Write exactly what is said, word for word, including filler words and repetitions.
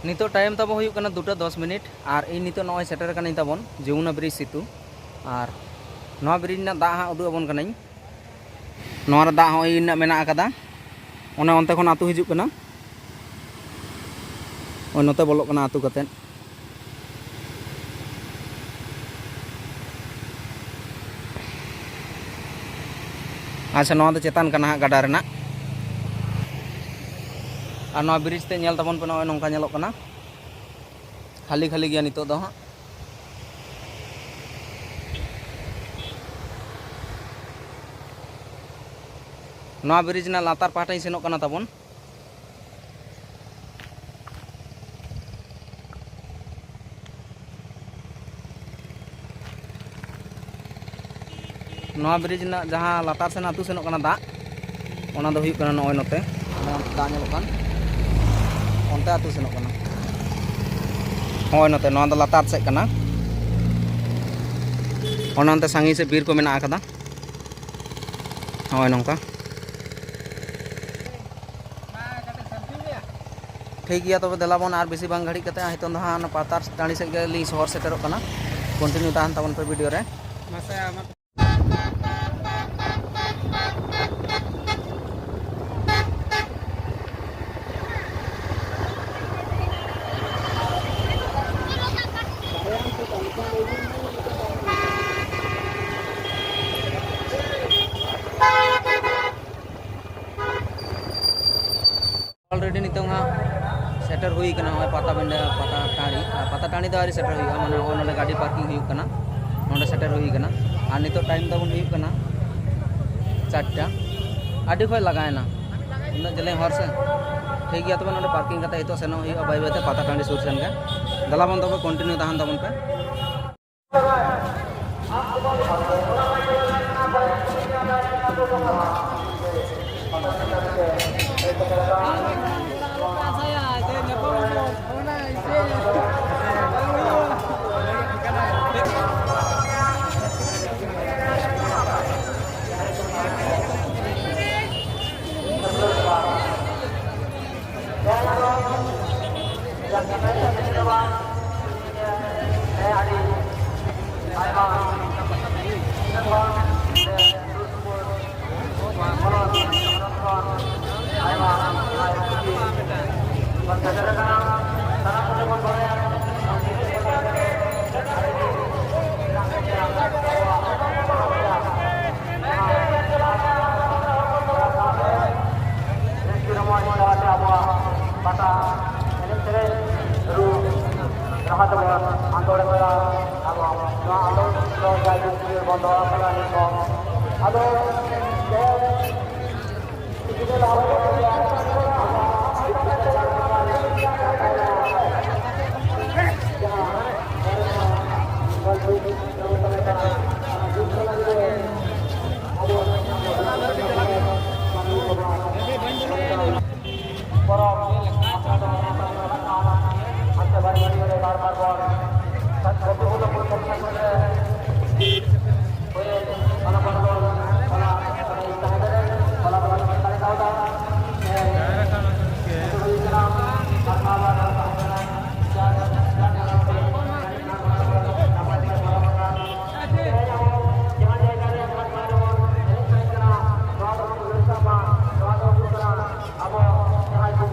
ᱱᱤᱛᱚᱜ ᱴᱟᱭᱤᱢ ᱛᱟᱵᱚ ᱦᱩᱭᱩᱜ ᱠᱟᱱᱟ ᱫᱩᱴᱟ ᱫᱚᱥ ᱢᱤᱱᱤᱴ, ᱟᱨ ᱤᱧ ᱱᱤᱛᱚᱜ ᱱᱚᱜᱼᱚᱭ ᱥᱮᱴᱮᱨ ᱠᱟᱹᱱᱟᱹᱧ ᱛᱟᱵᱚᱱ ᱡᱚᱢᱩᱱᱟ ᱵᱨᱤᱡᱽ ᱥᱮᱛᱩ᱾ ᱟᱨ ᱱᱚᱣᱟ ᱵᱨᱤᱡᱽ ᱨᱮᱱᱟᱜ ᱫᱟᱜ ᱦᱟᱸᱜ ᱩᱫᱩᱜ ᱟᱵᱚᱱ ᱠᱟᱹᱱᱟᱹᱧ᱾ ᱱᱚᱣᱟ ᱨᱮ ᱫᱟᱜ ᱦᱚᱸᱜᱼᱚᱭ ᱤᱱᱟᱹᱜ ᱢᱮᱱᱟᱜ ᱟᱠᱟᱫᱟ, ᱚᱱᱮ ᱚᱱᱛᱮ ᱠᱷᱚᱱ ᱟᱹᱛᱩ ᱦᱤᱡᱩᱜ ᱠᱟᱱᱟ, ᱳᱭ ᱱᱚᱛᱮ ᱵᱚᱞᱚᱜ ᱠᱟᱱᱟ ᱟᱹᱛᱩ ᱠᱟᱛᱮᱫ᱾ ᱟᱪᱪᱷᱟ, ᱱᱚᱣᱟ ᱫᱚ ᱪᱮᱛᱟᱱ ᱠᱟᱱᱟ ᱦᱟᱸᱜ ᱜᱟᱰᱟ ᱨᱮᱱᱟᱜ᱾ ᱟᱨ ᱱᱚᱣᱟ ᱵᱨᱤᱡᱽ ᱛᱮ ᱧᱮᱞ ᱛᱟᱵᱚᱱ ᱯᱮ, ᱱᱚᱜᱼᱚᱭ ᱱᱚᱝᱠᱟ ᱧᱮᱞᱚᱜ ᱠᱟᱱᱟ, ᱠᱷᱟᱹᱞᱤ ᱠᱷᱟᱹᱞᱤ ᱜᱮᱭᱟ ᱱᱤᱛᱚᱜ ᱫᱚ ᱦᱟᱸᱜ᱾ ᱱᱚᱣᱟ ᱵᱨᱤᱡᱽ ᱨᱮᱱᱟᱜ ᱞᱟᱛᱟᱨ ᱯᱟᱦᱴᱟᱧ ᱥᱮᱱᱚᱜ ᱠᱟᱱᱟ ᱛᱟᱵᱚᱱ᱾ ᱱᱚᱣᱟ ᱵᱨᱤᱡᱽ ᱨᱮᱱᱟᱜ ᱡᱟᱦᱟᱸ ᱞᱟᱛᱟᱨ ᱥᱮᱱ ᱟᱹᱛᱩ ᱥᱮᱱᱚᱜ ᱠᱟᱱᱟ ᱫᱟᱜ, ᱚᱱᱟ ᱫᱚ ᱦᱩᱭᱩᱜ ᱠᱟᱱᱟ ᱱᱚᱜᱼᱚᱭ ᱱᱚᱛᱮ, ᱚᱱᱟ ᱫᱟᱜ ᱧᱮᱞᱚᱜ ᱠᱟᱱ, ᱚᱱᱛᱮ ᱟᱹᱛᱩ ᱥᱮᱱᱚᱜ ᱠᱟᱱᱟ᱾ ᱦᱳᱭ, ᱱᱚᱛᱮ, ᱱᱚᱣᱟ ᱫᱚ ᱞᱟᱛᱟᱨ ᱥᱮᱫ ᱠᱟᱱᱟ᱾ ᱚᱱᱟ ᱚᱱᱛᱮ ᱥᱟᱺᱜᱤᱧ ᱥᱮᱫ ᱵᱤᱨ ᱠᱚ ᱢᱮᱱᱟᱜ ᱟᱠᱟᱫᱟ᱾ ᱦᱳᱭ, ᱱᱚᱝᱠᱟ᱾ ᱴᱷᱤᱠ ᱜᱮᱭᱟ, ᱛᱚᱵᱮ ᱫᱮᱞᱟ ᱵᱚᱱ, ᱟᱨ ᱵᱮᱥᱤ ᱵᱟᱝ ᱜᱷᱟᱹᱲᱤᱡ ᱠᱟᱛᱮ ᱱᱤᱛᱚᱝ ᱫᱚ ᱦᱟᱸᱜ ᱚᱱᱟ ᱯᱟᱛᱟ ᱴᱟᱺᱰᱤ ᱥᱮᱫ ᱜᱮ ᱞᱤᱧ ᱥᱚᱦᱚᱨ ᱥᱮᱴᱮᱨᱚᱜ ᱠᱟᱱᱟ᱾ ᱠᱚᱱᱴᱤᱱᱤᱭᱩ ᱛᱟᱦᱮᱱ ᱛᱟᱵᱚᱱ ᱯᱮ ᱵᱷᱤᱰᱤᱭᱳ ᱨᱮ᱾ ᱢᱟᱥᱮ ᱟᱢᱟᱜ Already ᱱᱤᱛᱚᱝ ᱦᱟᱸᱜ ᱥᱮᱴᱮᱨ ᱦᱩᱭ ᱠᱟᱱᱟ ᱱᱚᱜᱼᱚᱭ ᱯᱟᱛᱟᱵᱤᱸᱰᱟᱹ ᱯᱟᱛᱟ ᱴᱟᱺᱰᱤ᱾ ᱟᱨ ᱯᱟᱛᱟ ᱴᱟᱺᱰᱤ ᱫᱚ ᱟᱹᱣᱨᱤ ᱥᱮᱴᱮᱨ ᱦᱩᱭᱩᱜᱼᱟ, ᱢᱟᱱᱮ ᱱᱚᱜᱼᱚᱭ ᱱᱚᱰᱮ ᱜᱟᱹᱰᱤ ᱯᱟᱨᱠᱤᱝ ᱦᱩᱭᱩᱜ ᱠᱟᱱᱟ, ᱱᱚᱰᱮ ᱥᱮᱴᱮᱨ ᱦᱩᱭ ᱠᱟᱱᱟ᱾ ᱟᱨ ᱱᱤᱛᱚᱜ ᱴᱟᱭᱤᱢ ᱛᱟᱵᱚᱱ ᱦᱩᱭᱩᱜ ᱠᱟᱱᱟ ᱪᱟᱨᱴᱟ᱾ ᱟᱹᱰᱤ ᱠᱷᱚᱡ ᱞᱟᱜᱟᱭᱮᱱᱟ, ᱩᱱᱟᱹᱜ ᱡᱮᱞᱮᱧ ᱦᱚᱨ ᱥᱮ᱾ ᱴᱷᱤᱠ ᱜᱮᱭᱟ, ᱛᱚᱵᱮ ᱱᱚᱰᱮ ᱯᱟᱨᱠᱤᱝ ᱠᱟᱛᱮ ᱱᱤᱛᱚᱜ ᱥᱮᱱᱚᱜ ᱦᱩᱭᱩᱜᱼᱟ ᱵᱟᱹᱭ ᱵᱟᱹᱭ ᱛᱮ ᱯᱟᱛᱟ ᱴᱟᱺᱰᱤ ᱥᱩᱨ ᱥᱮᱱ ᱜᱮ᱾ ᱫᱮᱞᱟ ᱵᱚᱱ ᱛᱚᱵᱮ ᱠᱚᱱᱴᱤᱱᱤᱭᱩ ᱛᱟᱦᱮᱱ ᱛᱟᱵᱚᱱ ᱯᱮ᱾ ᱨᱟᱹᱥᱠᱟᱹ ᱨᱚᱢᱚᱡᱽ ᱛᱟᱞᱟᱛᱮ ᱟᱵᱚᱣᱟᱜ ᱯᱟᱛᱟ ᱮᱱᱮᱡ ᱥᱮᱨᱮᱧ ᱨᱩ ᱨᱟᱦᱟ ᱛᱮᱵᱚᱱ ᱟᱸᱫᱳᱲ ᱠᱟᱫᱟ᱾ ᱟᱵᱚ ᱱᱚᱣᱟ ᱟᱸᱫᱳᱲ ᱫᱚ ᱡᱟᱭᱡᱩᱜᱽ ᱵᱚᱱ ᱫᱚᱦᱚ ᱠᱟᱫᱟ ᱱᱤᱛ ᱦᱚᱸ᱾ ᱟᱫᱚ ᱯᱚᱨᱚᱵᱽ ᱟᱥᱲᱟ ᱫᱚ ᱦᱟᱱᱛᱮ ᱵᱟᱨ ᱵᱟᱨ ᱵᱟᱨ ᱵᱟᱨ ᱵᱚᱱ ᱥᱟᱛ ᱵᱚᱪᱷᱚᱨ ᱦᱚᱞᱚ ᱯᱚᱨᱤᱠᱠᱷᱟ ᱥᱟᱢᱱᱮ ᱨᱮ ᱦᱩᱭ ᱚᱱᱟ ᱵᱟᱨ ᱵᱚᱱ ᱚᱱᱟ ᱛᱟᱦᱮᱸ ᱫᱟᱲᱮ ᱚᱱᱟ ᱵᱚᱱ ᱫᱟᱲᱮ ᱠᱟᱣᱫᱟ᱾ ᱦᱩᱭ ᱠᱟᱱᱟ ᱟᱨ ᱱᱚᱣᱟ ᱵᱟᱨ ᱵᱚᱱ ᱛᱟᱦᱮᱸ ᱠᱟᱱᱟ᱾ ᱡᱟᱦᱟᱸ ᱡᱟᱭᱜᱟ ᱨᱮ ᱱᱚᱣᱟ ᱵᱚᱱ ᱮᱱᱮᱡ ᱥᱮᱨᱮᱧ ᱠᱟᱱᱟ, ᱱᱚᱣᱟ ᱫᱚ ᱵᱚᱱ ᱨᱟᱹᱥᱠᱟᱹᱜ ᱢᱟ, ᱱᱚᱣᱟ ᱫᱚ ᱦᱩᱭᱩᱜ ᱠᱟᱱᱟ ᱟᱵᱚ ᱡᱟᱦᱟᱸᱭ ᱠᱚ